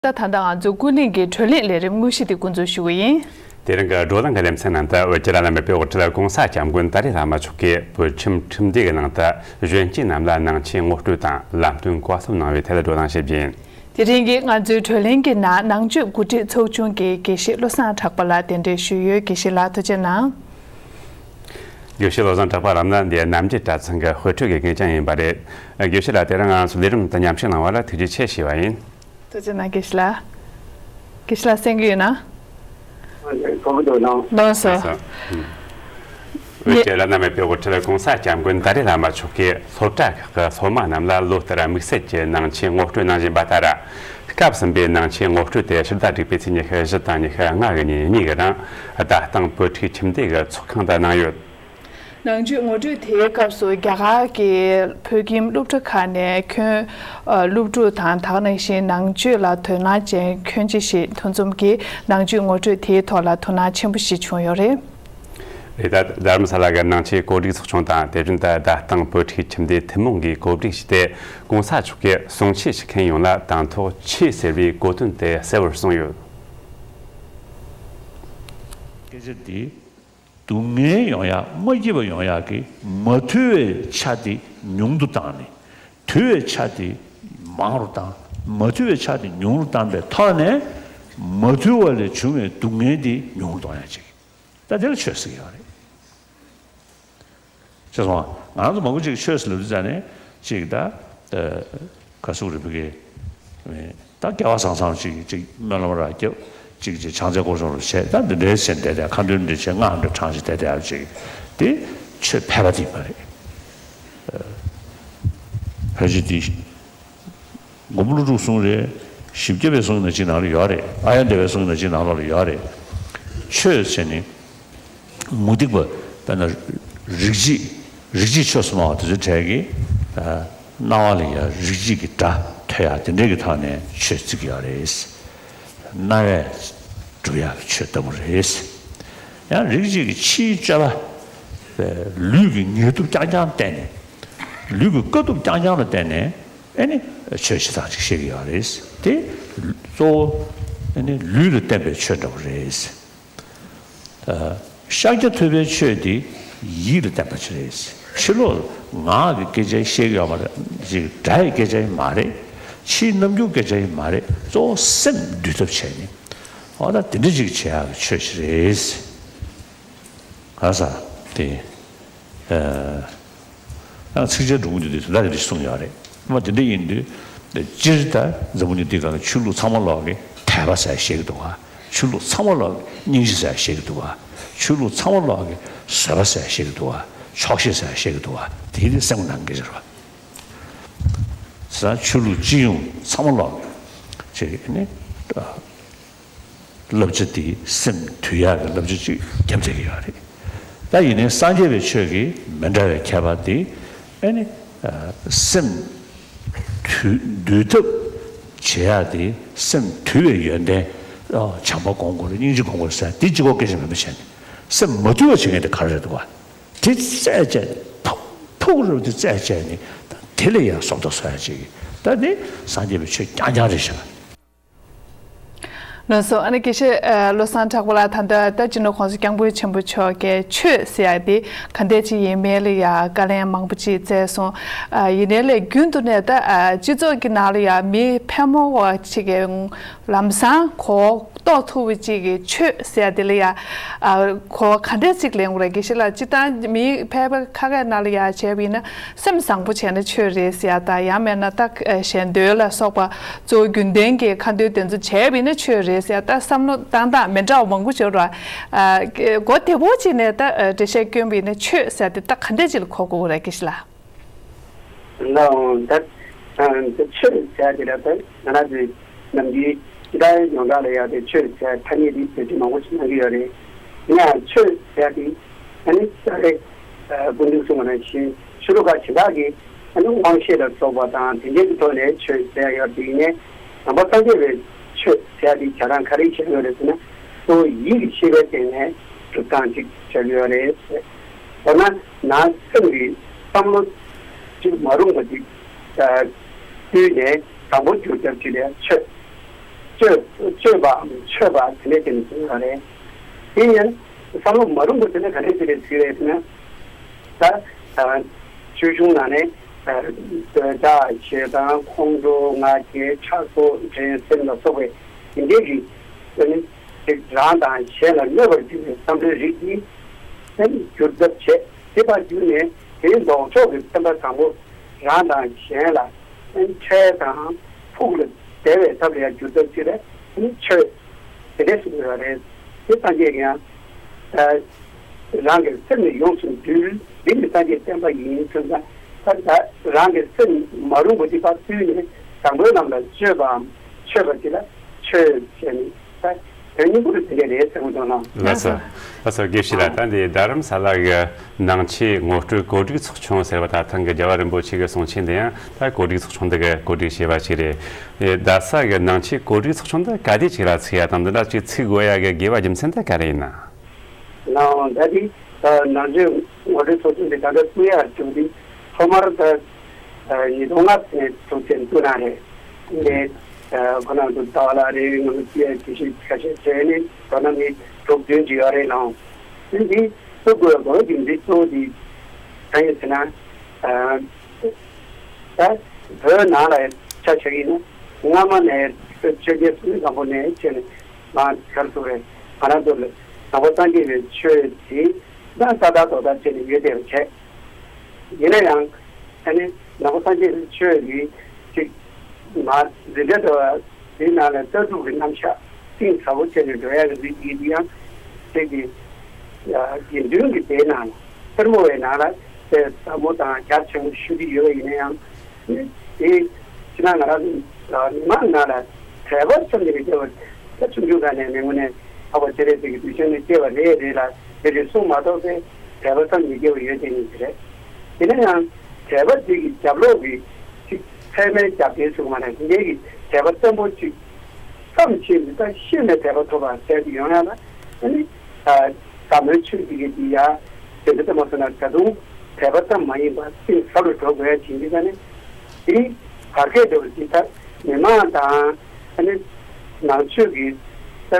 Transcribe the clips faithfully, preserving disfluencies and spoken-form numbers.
ད་ད་ལྟ་ང་ཚོ་ཀུན་གླེང་གི་བགྲོ་གླེང་ལས་རིམ་དངོས་གཞི་དེ་འགོ་འཛུགས་ཞུ་གི་ཡིན། དེ་རིང་གི་བགྲོ་གླེང་གི་ལེ་ཚན་ནང་དུ་བོད་ཀྱི་བླ་ན་མེད་པའི་དབུ་ཁྲིད་༸གོང་ས་༸སྐྱབས་མགོན་ཏཱ་ལའི་བླ་མ་མཆོག་གིས་བོད་ཁྱིམ་ཁྲིམས་སྡེ་གི་ནང་དུ་གཞོན་སྐྱེས་རྣམས་ལ་ནང་ཆོས་ངོ་སྤྲོད་དང་ལམ་སྟོན་བཀའ་སློབ་གནང་བའི་ཐད་ལ་བགྲོ་གླེང་ཞུ་རྒྱུ་ཡིན། དེ་རིང་གི་ང་ཚོའི་བགྲོ་གླེང་གི་ནང་ནང་ཆོས་འགོ་ཁྲིད་ཚོགས་ཆུང་གི་དགེ་བཤེས་བློ་བཟང་གྲགས་པ་ལགས་གདན་འདྲེན་ཞུས་ཡོད། དགེ་བཤེས་ལགས་ཐུགས་རྗེ་གནང་། དགེ་བཤེས་བློ་བཟང་གྲགས་པ་ལགས་ནི་འདིར་རྣམ་རྒྱལ་གྲྭ་ཚང་གི་དཔེ་ཁྲིད་ཀྱི་མཁན་ཆེན་ཡིན་པ་རེད། དགེ་བཤེས་ལགས་དེ་རིང་ང་ཚོའི་ལས་རིམ་དུ་མཉམ་ཞུགས་གནང་བ་ལ་ཐུགས་རྗེ་ཆེ་ཞུ་བ་ཡིན། ཐུགས་རྗེ་གནང་། དགེ་བཤེས་ལགས། དགེ་བཤེས་ལགས་གསན་གྱི་ཡོད་ན། གོ་གི་འདུག་ནོ། ལགས་སོ། ལགས་སོ། ཨུམ། བོད་ཀྱི་བླ་ན་མེད་པའི་དབུ་ཁྲིད་༸གོང་ས་༸སྐྱབས་མགོན་ཏཱ་ལའི་བླ་མ་མཆོག་གིས་སློབ་གྲྭ་ཁག་གི་སློབ་མ་རྣམས་ལ་ལོ་ལྟར་དམིགས་བསལ་གྱི་ནང་ཆོས་ངོ་སྤྲོད་གནང་བཞིན་པ་ལྟར། སྐབས་གསུམ་པའི་ནང་ཆོས་ངོ་སྤྲོད་དེ་ཕྱི་ཟླ་དྲུག་པའི་ཚེས་ཉི་ཤུ་བཞི་དང་ཉི་ཤུ་ལྔ་གི་ཉིན་གཉིས་ཀྱི་རིང་རྡ་སྟེང་བོད་ཕྲུག་ཁྱིམ་སྡེ་གི་ཚོགས་ཁང་དུ་གནང་ཡོད། ནང་ཆོས་ངོ་སྤྲོད་དེའི་སྐབས་སུ་རྒྱ་གར་གྱི་བོད་ཁྱིམ་སློབ་གྲྭ་ཁག་ནས་ཁྱོན་སློབ་ཕྲུག་དང་དེ་ནང་བཞིན་ནང་ཆོས་ལ་དོ་སྣང་ཅན་ཁྱོན་ཆེ་ཞིག་འདུ་འཛོམས་ཀྱིས་ནང་ཆོས་ངོ་སྤྲོད་དེའི་ཐོག་ལ་དོ་སྣང་ཆེན་པོ་ཞིག་བྱུང་ཡོད་རེད། རེད། ད་རྡ་རམ་ས་ལ་གི་ནང་ཆོས་གོ་སྒྲིག་ཚོགས་ཆུང་དང་དེ་བཞིན་དུ་རྡ་སྟེང་བོད་ཕྲུག་ཁྱིམ་སྡེ་ཐུན་མོང་གིས་གོ་སྒྲིག་བྱས་ཏེ། ༸གོང་ས་མཆོག་གིས་གསུང་ཆོས་ཞུ་མཁན་ཡོངས་ལ་དང་ཐོག་ཆོས་ཟེར་བའི་གོ་དོན་དེ་གསལ་བོར་གསུངས་ཡོད། སྐད་ཆ་འདི། སྡུག་བསྔལ་ཡོང་ཡག་མ་སྐྱིད་པ་ཡོང་ཡག་གི་མ་ཐུལ་བའི་ཆ་དེ་ཉུང་དུ་བཏང་ནས། ཐུལ་བའི་ཆ་དེ་མང་རུ་བཏང་། མ་ཐུལ་བའི་ཆ་དེ་ཉུང་རུ་བཏང་པའི་ཐོག་ནས། མ་ཐུལ་བ་ལས་བྱུང་བའི་སྡུག་བསྔལ་དེ་ཉུང་རུ་གཏོང་ཡག་ཅིག་ད་དེ་ལ་ཆོས་ཟེར་གྱི་ཡོད་རེད། ཅེས་སོང་། ང་ཚོ་མང་པོ་ཅིག་ཆོས་ཟེར་ལབ་དུས་ཙ་ནས་ཅིག་ད་ཨ་ག་ཟེར་རེད། ཕ་གི་ད་སྐལ་བ་བཟང་བཟང་ཅིག་ཅིག་སྨོན་ལམ་རག་རྒྱབ། ཅིག་ཅིག་ཕྱག་འཚལ་སྐོར་སོང་རུ་བྱས། ད་འདི་འདྲའི་ཟེར་བསྡད་དེ། ཁ་འདོན་འདི་བྱས། སྔགས་འདི་བགྲངས་བྱས་བསྡད་དེ། ཨ་ཅིག་དེ་ཆོས་ཕལ་པ་དེ་མ་རེད། ཕལ་ཆེར་དེ། མགོན་པོ་ཀླུ་སྒྲུབ་གསུང་རེད། བཞི་བརྒྱ་པའི་གསུང་ནང་གཅིག་ནང་ལ་ཡོད་རེད། ཨཱརྱ་དེ་བའི་གསུང་ནང་གཅིག་ནང་ལོགས་ལ་ཡོད་རེད། ཆོས་ཟེར་ནི་མུ་སྟེགས་པ། དཔེར་ན་རིགས་གཅིག་རིགས་གཅིག་ཆོས་སུ་སྨྲ་བ་དེ་ཚོའི་གྲས་ཀྱི་ཨ་རྣ་བ་ལ་ཡང་རིགས་གཅིག་གི་སྒྲ་ཐོས་ཡག་དེ་འདྲས་ཀྱི་ཐོག་ནས་ཆོས་བརྩི་གི་ཡོད་རེད། རྣ་བས་སྒྲུབ་ཡག་གི་ཆོས་ལྟ་བུ་རེད། ཡང་རིགས་གཅིག་གི་ཕྱིའི་སྤྱོད་པ། ལུས་ཀྱི་ངལ་དུབ་རྐྱང་རྐྱང་བསྟན་ནས། ལུས་ཀྱི་དཀའ་ཐུབ་རྐྱང་རྐྱང་ལ་བརྟེན་ནས་ཨེ་ནི་ཆོས་བྱེད་སྟངས་ཅིག་ཤེས་ཀྱི་ཡོད་རེད། དེ་གཙོ་བོ་ཨེ་ནི་ལུས་ལ་བརྟེན་པའི་ཆོས་འདྲ་བོ་རེད། ཨ་ཤཱཀྱ་ཐུབ་པའི་ཆོས་དེ་ཡིད་ལ་བརྟེན་པ་ཅིག་རེད། ཕྱི་ལོགས་ངག་གི་སྐད་ཆ་བཤད་ཀྱི་ཡོད་མ་རེད། ཅིག་སྒྲ་ཡི་སྐད་ཆ་ཡང་མ་རེད། ཕྱིའི་རྣམ་འགྱུར་སྐད་ཆ་ཡང་མ་རེད། གཙོ་བོ་སེམས་འདུལ་ཐབས་བྱས་ནས། འོ་ད་དེ་འདྲ་ཅིག་བྱེད་ཡག་གི་ཆོས་ཅིག་རེད། ག་ས་དེ། ཨ་ཚིགས་བཅད་འགྲོ་མུ་མཐུད་དེ་དོན་དག་དེ་འདྲ་ཞིག་གསུངས་ཡོད་རེད། མ་དེ་འདྲ་ཡིན་དུས། སྤྱིར་ད་འཛམ་བུ་གླིང་འདི་སྒང་གི་ཆོས་ལུགས་ཚང་མ་ལོག་གི་དད་པ་ཟེར་བཤད་ཀྱི་འདུག་ག་ཆོས་ལུགས་ཚང་མ་ལོག་གི་སྙིང་རྗེ་ཟེར་བཤད་ཀྱི་འདུག་ག་ཆོས་ལུགས་ཚང་མ་ལོག་གི་བཟོད་པ་ཟེར་བཤད་ཀྱི་འདུག་ག་ཆོག་ཤེས་ཟེར་བཤད་ཀྱི་འདུག་ག་དེ་དེ་སེམས་ནང་གི་རེད་བ། ས་ཆོས་ལུགས་སྤྱི་ཡོངས་ཚང་མ་ལོག་གི་ཅིག་ནི། བསླབ་བྱ་དེ་སེམས་འདུལ་ཡག་གི་བསླབ་བྱ་ཅིག་རྒྱབ་བསྡད་ཀྱི་ཡོད་རེད། ད་ཡིན་ནའི་སངས་རྒྱས་པའི་ཆོས་ཀྱི་མི་འདྲ་བའི་ཁྱད་པར་དེ་ཨེ་ནི་ཨ་སེམས་འདུལ་འདུལ་ཐབས་བྱེད་ཡག་དེ་སེམས་འདུལ་བའི་ཡོན་ཏན། ཨ་བྱམས་པ་སྒོམ་དགོས་རེད། སྙིང་རྗེ་སྒོམ་དགོས་རེད་ཟེར་དེ་གཅིག་པོ་སྐད་ཆ་མིན་པ་བྱས་ནས་སེམས་མ་འདུལ་བ་བྱེད་མཁན་དེ་ག་རེ་རེད་འདུག་ག་དེ་རྩད་བཅད་ནས་ཕུག་ཕུག་རེད་པ། དེ་རྩད་བཅད་ནས་དེ་ལ་ཡང་བཟོ་ལྟ་བཟོ་ཡག་ཅིག་ད་དེ་སངས་རྒྱས་པའི་ཆོས་རྐྱང་རྐྱང་རེད་ཤག་ལགས་སོ། ཨ་ནི་དགེ་བཤེས་ཨ་བློ་བཟང་གྲགས་པ་ལགས། ད་ལྟ་ད་སྤྱི་ནོར་༸གོང་ས་༸སྐྱབས་མགོན་ཆེན་པོ་མཆོག་གིས་ཆོས་ཟེར་ཡག་དེ་ག་འདྲས་ཅིག་ཡིན་མིན་ལ་ཡ་བཀའ་ལན་མང་པོ་ཅིག་སྩལ་སོང་། ཨ་ཡིན་ནའི་ལས་རྒྱུན་དུ་ནས་ད་ཨ་སྤྱི་ཚོགས་ཀྱི་ནང་ལ་ཡ་མི་ཕལ་མོ་བ་ཅིག་གིས་ལམ་སང་གོ་རྟོགས་ཐུབ་པ་ཅིག་གིས་ཆོས་ཟེར་ཡག་དེ་ལ་ཡ་ཨ་གོ་བ་ག་འདྲས་ཅིག་ལེན་དགོས་རེད། དགེ་བཤེས་ལགས། སྤྱིར་བཏང་མི་ཕལ་པ་ཁ་ཤས་ནང་ལ་ཡ་བྱས་པ་ཡིན་ན། སེམས་བཟང་པོ་བྱས་ན་ཆོས་རེད་ཟེར་ཡག་དང་། ཡང་མིན་ན་ད་ཞལ་འདོན་ལ་སོགས་པ་གཙོ་བོ་རྒྱུན་ལྡན་གྱི་ཁ་འདོན་དེ་ཚོ་བྱས་པ་ཡིན་ན་ཆོས་རེད་ཟེར་ཡག་ད་བསམ་བློ་བཏང་སྟངས་མི་འདྲ་བ་མང་པོ་ཡོད་རེད་བ། གོ་བདེ་པོ་ཅིག་ནས་ད་འགྲེལ་བཤད་སྐྱོན་པ་ཡིན་ན་ཆོས་ཟེར་ཡག་དེ་ད་ག་འདྲས་ཅིག་ལ་གོ་དགོས་རེད་དགེ་བཤེས་ལགས། ལའང་ད་ད་ཆོས་ཟེར་ཡག་དེ་ལ་ད་ང་རང་ཚོའི་ནམ་རྒྱུན་སྤྱི་བཏང་ཡོངས་གྲགས་ལ་ཡ་དེ་ཆོས་ཟེར་ཐ་སྙད་དེ་བེད་སྤྱོད་མང་པོ་ཞིག་གནང་གི་ཡོད་རེད། ཡིན་ནའང་ཆོས་ཟེར་དེ་ཨ་ནི་ད་རེས་སྐུ་མདུན་གསུངས་པ་ནང་བཞིན་ཆོས་ལུགས་ཁག་གཞན་དག་གི་ཨ་ནི་དབང་ཤེས་ལ་སོགས་པ་དང་དེ་འདྲའི་གི་ཐོག་ནས་ཆོས་ཟེར་ཡོད་དེ། ཡིན་ནའི་ནང་པ་སངས་རྒྱས་པའི་ཆོས་ཟེར་དེ་ཆ་ཚང་ག་རེ་བཤད་ཡོད་རེད་ཟེར་ན། གཙོ་བོ་ཡིད་ཀྱི་ཤེས་པའི་སྟེང་ནས་སྒྲུབ་སྟངས་ཅིག་ཆགས་ཡོད་རེད། འོ་ན་ནང་སེམས་ཀྱི་བསམ་བློ་ཅིག་མ་རུངས་པ་ཅིག་བཏུལ་ནས་དང་པོ་འགྱུར་ཐབས་ཅིག་ལ་ཆོས། གཅོད་གཅོད་པའམ་མཆོད་པ་དེ་འདྲ་བྱས་ནས་བྱུང་བ་རེད། དེ་ཡང་བསམ་བློ་མ་རུངས་པ་དེ་ནི་ག་འདྲ་ཞིག་རེད་ཟེར་བས་ན། ད་ཆོས་གཞུང་ནང་ནས་འདོད་ཆགས་ཞེ་སྡང་ཁོང་ཁྲོ་ང་རྒྱལ་ཕྲག་དོག་འགྲན་སེམས་ལ་སོགས་པའི་དེ་འདྲའི་གི་ནི་རང་དང་གཞན་ལ་གནོད་པར་འགྱུར་བའི་བསམ་བློའི་རིགས་ཀྱིས་འགྱུར་ཐབས་བྱེད། དེ་ལྟར་གྱུར་ནས་དེའི་ལྡོག་ཕྱོགས་ཀྱི་བསམ་པ་བཟང་པོ་རང་དང་གཞན་ལ་འཕྲལ་དང་ཕུགས་ལ་བདེ་བའི་ཐབས་ལ་ཡང་འགྱུར་ཐབས་ཅིག་ལ་ནི་ཆོས་དེ་འདྲ་ཞིག་ཡོད་རེད། དེ་སངས་རྒྱས་ཀྱིས་ཡང་རང་གི་སེམས་ནི་ཡོངས་སུ་འདུལ། འདི་ནི་སངས་རྒྱས་བསྟན་པ་ཡིན་ཟེར་ཙང་། ད་རང་གི་སེམས་མ་རུངས་པ་དེ་ཕར་བཏུལ་ནས་བཟང་པོའི་ལམ་ལ་བཅོས་པའམ་མཆོད་པ་དེ་ལ་ཆོས་ཟེར་ནས། ད་དོན་སྙིང་པོ་དེ་དེ་འདྲ་རེད་ཟེར་གྱི་འདུག་ལགས། ལགས་སོ། ལགས་སོ། དགེ་བཤེས་ལགས། ད་འདི་རྡ་རམ་ས་ལ་གི་ནང་ཆོས་ངོ་སྤྲོད་གོ་སྒྲིག་ཚོགས་ཆུང་ཟེར་བ། ད་ཐེངས་ཀྱི་རྒྱལ་བ་རིན་པོ་ཆེ་གི་གསུང་ཆོས་འདི་ཡང་ད་གོ་སྒྲིག་ཚོགས་ཆུང་འདི་གིས་གོ་སྒྲིག་བྱས་པ་ཞིག་རེད། ཨེ། རྡ་ས་གི་ནང་ཆོས་གོ་སྒྲིག་ཚོགས་ཆུང་འདི་ག་དུས་ཅིག་ལ་ཚུགས་ཡ་དང་། འདི་འདྲ་ཅིག་ཚུགས་དགོས་ཡ་གི་དགོས་པ་རྒྱུ་མཚན་དེ་ག་རེ་ཡིན་ན། ལགས་འོང་། ད་འདི་ནང་ཆོས་ངོ་སྤྲོད་ཚོགས་ཆུང་འདི་ད་ལྟ་བཙུགས་ཡ་བྱུང་འདི་ཐོག་མར་ད་ཉིས་སྟོང་ལྔ་ནས་གྲུབ་ཆེན་བཙུགས་གནང་རེད། འདི་ཁོ་ན་ཚོ་ད་ལ་རེ་ངོ་སྤྲོད་ཡ་ཅི་ཞིག་ཁ་ཤས་བྱས་ནས་ད་ལྟ་ནི་གྲུབ་བདུན་ཅིག་ཡོད་རེད་ལགས་འོང་། འདི་བཙུགས་དགོས་དགོས་རྒྱུ་འདི་གཙོ་བོ་འདི་གང་ཡིན་ཟེར་ན། ད་བོད་ནང་ལ་ཆ་བཞག་ཡིན་ན་སྔ་མ་ནས་ཆོས་རྒྱལ་སྲས་བློ་བཟང་པོ་ནས་བྱས་ནས་མར་ག་རེ་ཟེར་དགོས་རེད། ང་རང་ཚོ་ལ་ནང་པ་སངས་རྒྱས་པའི་ཆོས་དེ་ད་ད་ལྟ་རྡོག་རྩ་བྱས་ནས་ཡོད་བསྡད་པ་བྱས། ཡིན་ན་ཡང་ཨ་ནི་ནང་པ་སངས་རྒྱས་པའི་ཆོས་ཀྱི་ཅིག་མར་འཛིན་གྲྭ་འདྲ་བ་དེའི་ནང་ལ་ལྟ་གྲུབ་ཀྱི་རྣམ་གཞག་གཏིང་ཟབ་པོ་བྱས་ནས་འགྲོ་ཡག་གི་རིགས་ཡིན་དེ་ཡང་དེ་གི་དགེ་འདུན་གྱི་སྡེའི་ནང་ལ་སེར་མོ་བའི་ནང་ལ་དཔེ་ཟབ་མོ་དང་རྒྱ་ཆེན་པོ་ཞུ་གི་ཡོད་པ་ཡིན་ན་ཡང་། དེ་ཕྱི་ནང་ང་རང་མི་མང་ནང་ལ་དད་པ་བསམ་གྱིས་མི་ཁྱབ་པ། ད་ཆུང་ཆུང་སྒང་ནས་མི་ངོ་ནས་འཕགས་པ་སྤྱན་རས་གཟིགས་ཀྱི་གདུལ་བྱ་ནི་སྐྱེ་བ་རེ་རེ་ལ་དེ་རེ་གསུངས་མ་གཏོགས་པའི་དད་པ་བསམ་གྱིས་མི་ཁྱབ་པ་ཡོད་དེ་ནི་དེ་རེད། དེ་ན་ཡང་དད་པ་དེ་གི་རྒྱབ་ལོགས་ཀྱི་ཅིག་ཚད་མའི་རྒྱབ་རྟེན་ཟེར་བ་ན་དེ་འདྲའི་གི་དད་པ་བརྟན་པོ་ཅིག་བསམ་ཤེས་ནས་ད་ཤེས་ནས་དད་པ་ཐོབ་པ་ཟེར་དུ་ཡོང་ཡ་ལ་ཨ་ནི། ཟབ་མོའི་ཆོས་འདི་གའི་འདི་ཡ། དེ་འདྲ་ལྟ་མ་སོང་ན་ད་དུང་དད་པ་ཙམ་མ་ཡིན་པར་གཏིང་ཟབ་རུ་འགྲོ་དགོས་ཡ་བྱེད་འདི་ད་ནི། དེའི་བར་སྐད་འདྲ་བོ་འདི་ད་མི་མང་དང་ཨ་ནི་ནང་ཆོས་ཀྱི་ད་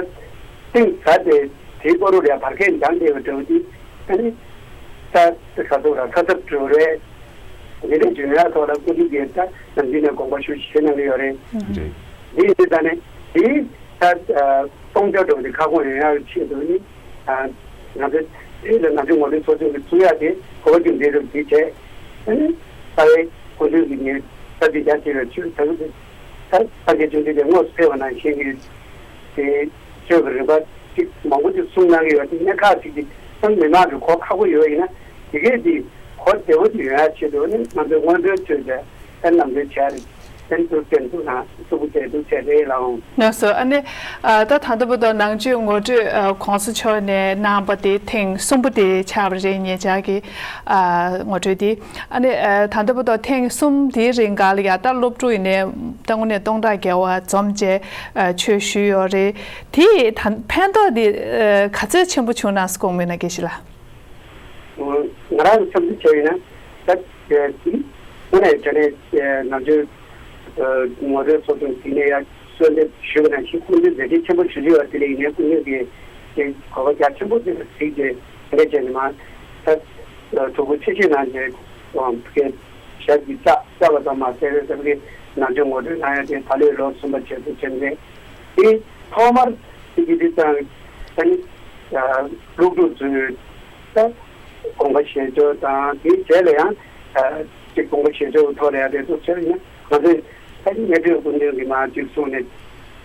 གཏིང་ཟབ་སྟེ་དེའི་བར་རུ་ལ་བར་སྐད་འབྱང་བསྡད་པ་འདྲ་བོ་འདི་ཨ་ནི་ད་ག་ཚོད་ར་ཁ་ཚབ་འགྲོ་རེད། དེ་འདྲའི་བྱུང་ཡ་ཐོག་ལ་སྐུ་མདུན་གྱིས་ད་ནམ་རྒྱུན་ནས་དགོངས་པ་ཞུ་བཞེས་གནང་གི་ཡོད་རེད། རེད། འདི་ཡིན་དུས་ད་ནི་དེའི་ད་སྟོང་ཆ་འགྲོ་བ་འདི་ཁ་སྐོང་ཡོང་ཡག་ཆེད་དུ་ནི། ང་ཚོས་དེ་ལ་ནམ་རྒྱུན་ངོ་སྤྲོད་ཚོགས་ཆུང་གི་བཙུགས་ཡག་དེ་གོ་བ་རྒྱུ་འབྲས་རུ་འདི་བྱས། ཨ་ནི་རྩ་བའི་སྐུ་མདུན་གྱི་ཉིན་ས་འདི་རྒྱ་ཆེ་བའི་ཆོས་ད་ལྟ་དེ་ད་ས་སྐྱ་བཅུ་འདི་དེ་དངོས་སུ་ཕེབས་པ་ནང་བཞིན་གྱི་དེ་ཆོས་ཀྱི་རིམ་པ་ཅིག་མང་པོ་ཅིག་གསུང་གནང་གི་ཡོད་དེ་གནད་འགག་ཅིག་གི་ཚང་མི་མང་གི་གོ་ཁག་པོ་ཡོད་ཡིན་ན་དེ་གས་དེ་གོ་བདེ་བོ་ཅིག་ཡོང་ཡག་ཆེད་དུ་ནི་ང་ཚོས་སྔོན་འགྲོའི་ཆོས་དེ་ཨ་ནམ་རྒྱུན་བྱས་རེད། ལྷན་དུ་བསྟན་འདུག་ན་ཐུགས་རྗེ་ཆེ་ཐུགས་རྗེ་ཆེ་རེད་ལགས། ལགས་སོ། ཨ་ནི་ཨ་ད་ད་ལྟ་བར་དུ་ནང་ཆོས་ངོ་སྤྲོད་ཨ་༸གོང་ས་མཆོག་ནས་གནང་པ་དེ་ཐེངས་གསུམ་པ་དེ་ཆགས་པ་རེད། ཉེ་ཆར་གྱི་ཨ་ངོ་སྤྲོད་དེ། ཨ་ནི་ཨ་ད་ལྟ་བར་དུ་ཐེངས་གསུམ་དེའི་རིང་ག་ལ་ཡ་ད་སློབ་ཕྲུག་ཡིན་ནའི་ད་དངོས་གནས་སྟོང་ཕྲག་བརྒལ་བ་འཛོམས་བྱས་ཨ་ཆོས་ཞུས་ཡོད་རེད། དེ་ད་ཕན་ཐོགས་དེ་ཨ་ག་ཚོད་ཆེན་པོ་བྱུང་ན་དགོངས་མེད་ན་དགེ་བཤེས་ལགས། ང་རང་གི་བསམ་ཚུལ་བྱས་ཡིན་ན་ད་དེ་དངོས་གནས་དྲང་གནས་ནམ་རྒྱུན་ངོ་སྤྲོད་ཚོགས་ཆུང་དེ་ནས་ཡར་གསོལ་འདེབས་ཞུས་པ་ནང་བཞིན་སྐུ་མདུན་མཛད་འཕྲིན་ཆེན་པོ་ཞུ་རྒྱུ་བ་དེ་ལ་ཡིན་ནའི་སྐུ་མདུན་གྱིས་དེ་གོ་བ་རྒྱ་ཆེན་པོ་དེ་ལ་གཟིགས་ཏེ་དེ་འདྲ་བྱས་ནས་མ་ད་གྲོགས་པོ་ཆེ་ཆེ་ནང་བཞིན་ཞབས་ཀྱིས་བཅག་བཅག་པ་ཙམ་མ་ཟད་རེད་ཟེར་གི་ནམ་རྒྱུན་ངོ་སྤྲོད་གནང་ཡ་དེ་ད་ལོའི་ལོ་གསུམ་པ་བྱས་འདུག་བྱས་ནས་དེ་ཐོག་མར་དེ་གི་དེ་དང་ད་ནི་སློབ་ཕྲུག་ཚོའི་ད་དགོངས་པ་བཞེས་ཕྱོགས་དང་དེའི་རྗེས་ལ་ཡང་ཅིག་དགོངས་པ་བཞེས་ཕྱོགས་ཐོག་ལ་ཡང་དེ་ཚོ་བྱས་ན་ང་ཚོས་ད་ནི་ངས་དུས་སྐུ་མདུན་གྱིས་མ་ཅིག་གསུངས་ནས་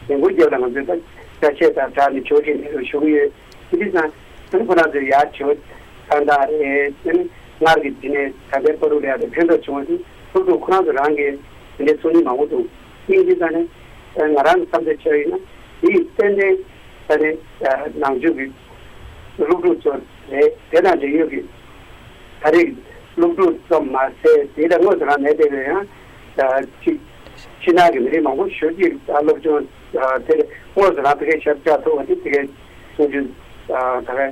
ལས་འགུལ་རྒྱབ་ལ་ང་ཚོས་ད་ཅ་ཆས་དང་སྦྲགས་ནས་ཆོས་ཁྲིད་ནས་ཞུ་གི་ཡོད། དེ་དུས་ཙང་ཁོ་རང་ཚོས་ཡར་བྱེད་པ་ཏན་ཏན་རེད། དེ་ནི་སྔར་གྱི་དེ་ནས་ད་ལྟའི་བར་དུ་ལ་ཡང་ཕན་ཐོགས་བྱུང་བ་དེ་སློབ་ཕྲུག་ཁོ་རང་ཚོ་རང་གིས་དེ་འདྲའི་གསུང་མྱོང་མང་པོ་འདུག་དེ་ཡིན་དུས་ཙང་ནས་ང་རང་གི་བསམ་ཚུལ་བྱས་ཡིན་ན་དེ་ཡིས་ཏན་ཏན་ད་ནི་ནང་ཆོས་ཀྱི་སློབ་ཕྲུག་ཚོ་རེད། དེ་དང་འབྲེལ་ཡོད་ཀྱི་ད་རེས་སློབ་ཕྲུག་ཙམ་མ་ཟད་དེ་ལ་དངོས་སུ་རང་མེད་བསྡད་པའི་ཡང་ཅིག་ཕྱི་ནང་གི་མི་རིགས་མང་པོ་ཞེ་ཅིག་སློབ་སྦྱོང་དེ་དངོས་སུ་རང་ཕ་གིར་ཞབས་བཅགས་ཐུབ་པ་དེ་དེ་གའི་གསུང་ཆོས་ད་གའི་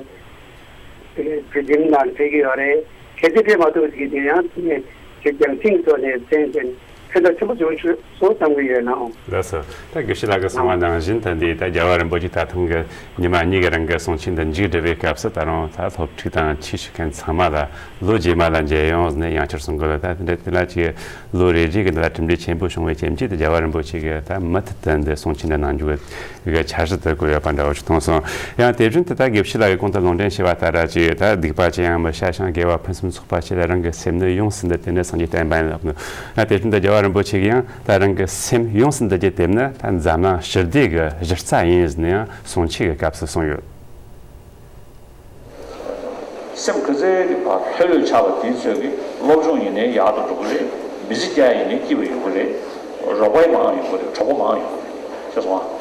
དེ་གའི་བོད་ཁྱིམ་ནང་ཕེབས་ཀྱི་ཡོད་རེད། གལ་ཏེ་ཕེབས་མ་ཐུབ་པ་ཞིག་གིས་དེ་ཡང་དེ་ནས་ཅིག་རྒྱང་སྲིང་ཐོག་ནས་གསན་བྱས་ནས་ ཕན་ཐོགས་ཆེན་པོ་བྱུང་ཆོག་སོང་བསམ་གྱི་ཡོད་ནའང་། ལགས་སོ། ད་དགེ་བཤེས་ལགས་ཀྱིས་གསུངས་པ་ནང་བཞིན་དུ་འདི་ད་རྒྱལ་བ་རིན་པོ་ཆེ་ད་ཐེངས་ཀྱི་ཉི་མ་གཉིས་ཀྱི་རིང་གི་གསུང་ཆོས་འདི་མཇུག་སྒྲིལ་བའི་སྐབས་སུ་ད་རུང་ད་སློབ་ཕྲུག་དང་ཆོས་ཞུ་མཁན་ཚང་མ་ལ་ལོ་རྗེས་མ་ལ་མཇལ་ཡོང་ཟེར་ནས་ཡང་བསྐྱར་གསུང་གི་ལ། ད་དེ་འདྲ་དེ་ལ་ཅིག་ལོ་རེ་རེ་གི་འདི་ལ་གྲུབ་འབྲས་ཆེན་པོ་བྱུང་བའི་རྐྱེན་གྱིས་ད་རྒྱལ་བ་རིན་པོ་ཆེ་གིས་ད་མུ་མཐུད་དུ་འདི་གསུང་ཆོས་འདི་གནང་རྒྱུ་གི་འཆར་གཞི་དེ་བཀོད་ཡོད་པ་འདྲ་བོ་ཞིག་མཐོང་སོང་། ཡང་དེ་བཞིན་དུ་ད་དགེ་བཤེས་ལགས་ཀྱིས་གོང་དུ་ལུང་འདྲེན་བྱས་པ་ལྟར་ཅིག་ད་སྡིག་པ་ཅི་ཡང་མི་བྱ་ཞིང་། དགེ་བ་ཕུན་སུམ་ཚོགས་པ་སྤྱད། རང་གི་སེམས་ནི་ཡོངས་སུ་འདུལ། དེ་ནི་སངས་རྒྱས་བསྟན་པ་ཡིན་ལབ་ནོ། ཡང་དེ་བཞིན་དུ་རྒྱལ་བ་རིན་པོ་ཆེ་གིས་ཡང་ད་རང་གི་སེམས་ཡོངས་སུ་འདུལ་རྒྱུ་དེ་ནི་ད་འཛམ་གླིང་ཞི་བདེ་གི་གཞི་རྩ་ཡིན་ཟེར་ནས་ཡང་གསུང་ཆོས་ཀྱི་སྐབས་སུ་གསུངས་ཡོད། སེམས་ཁ་ཚའི་གི་བ་ལྷོད་ལྷོད་ཆགས་པ་དེའི་ཚོད་ཀྱི་སློབ་སྦྱོང་ཡིན་ནའི་ཡག་ཏུ་འགྲོ་གི་རེད། མི་ཚེ་སྐྱེལ་ཡིན་ནའི་སྐྱིད་པ་ཡོང་གི་རེད། རོགས་པ་མང་ཡོང་གི་རེད། གྲོགས་པོ་མང་ཡོང་གི་རེད། ཤེས་སོང་ཨ།